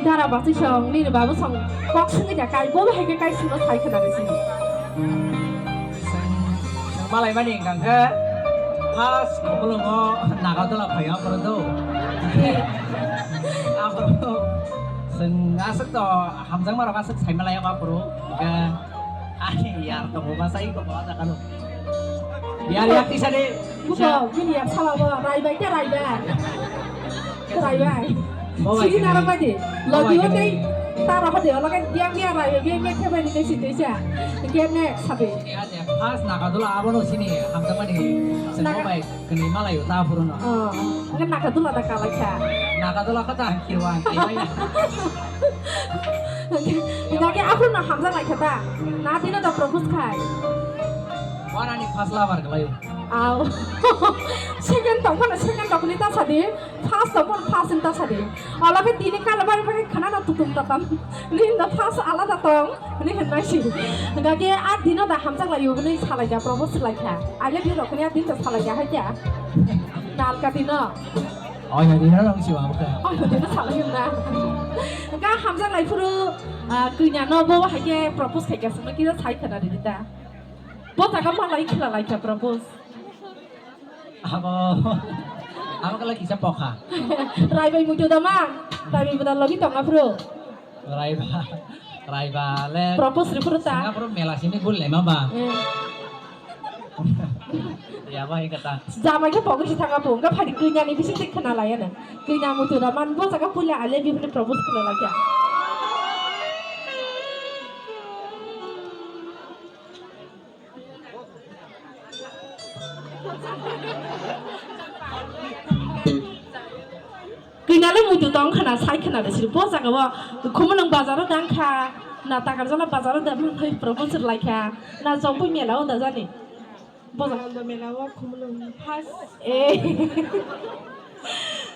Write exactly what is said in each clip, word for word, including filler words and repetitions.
Tara basi song, nini babu song, kok sini da kai, bo hai ke kai sino sai khana sini. Malai mani hingkang khe, first khumulungo naga dola phai aphuru do. Aphuru, sing aswk to hamjakma rok aswk sai malai aphuru, hingkhe ani yar tongo ba sai ko ba da kanu. Yar yak tisa de. Buko, bini yak sala bo, raibai ke raibai. Raibai. Bo bai sini ke naro bai de. Bo bai lodi ke o tei taro hade, ola ke diang diang raibai, biang biang khe bai ni tei si tei sa. Ke ne sabe. First naga dola abono sini hamjakmani. Naga. Sing bo bai kini malai ta phuru no. Oh, nge naga dola da kalai kha. Naga dola kha ta hangkirwa hangkirwa. Nge ke aphuru no hamjak lai kha ta. Na dino da propose khai. Wanani first lover kalai. Aw. Second tong phano second tong ni ta sadi. First tong phano first ni ta sadi. Ola khe tini kala bari bari khana na tutum tatam. Ni da first alada tong. Ni hwnmai si. Hingkha khe a dino da hamjak lai uguni salai ja propose lai kha. I love you rok ni a din da salai ja hai kya. Nalka dino. Oi, oi, dino rong si wa ka. Oi, dino salai na. Hingkha hamjak lai phuru, ah, kanya no bo hai khe propose khai kya sumai kisa sai khana di da. Bo taka malai khila lai kha propose. Abo, abo kala kisa pokha. Raibai muitu da ma, raibai bwdar logi tonga phuru. Raiba, raiba le. Propose ri phuru ta. Singapore mela sini gul lema ba. Eh. Ya ba ikata. Jamai khe pogri si thanga phuru, hingkha phadi kanya ni bisi tik khana laya na. Kanya muitu da man bo jaga puila ale bibini propose khana laya. Kanya le muitu tong khana sai khana de siri bo jaga o khumulwng bazar o dang kha na takarjala bazar o da manthai propose lai kha na jongpui mela o da jani bo jaga. Nando mela o khumulwng first. Eh.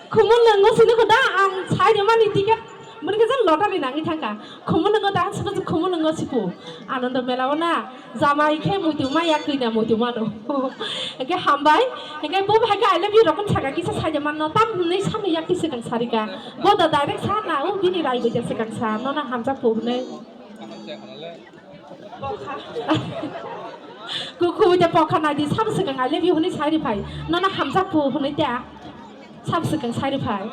Khumulwngo sini kho da ang sai de mani ticket. Mani khe jang lottery nangwi thangkha. Khumulwngo da ang sabo khumulwngo siku. Anando mela o na jamai khe muitu ma ya kanya muitu mano. Hingkhe hambai. Hingkhe bo hai khe I love you rokon saka kisa sai de manno tam hwnwi samni yak kisa kang sarika. Bo da direct sa na o bini rai bai ja se kang sa no na hamjak po hwnwi. Kuku de pokha nai di sab swkang I love you hwnwi sai ri phai. Nono hamjak pu hwnwi ta. Sab swkang sai ri phai.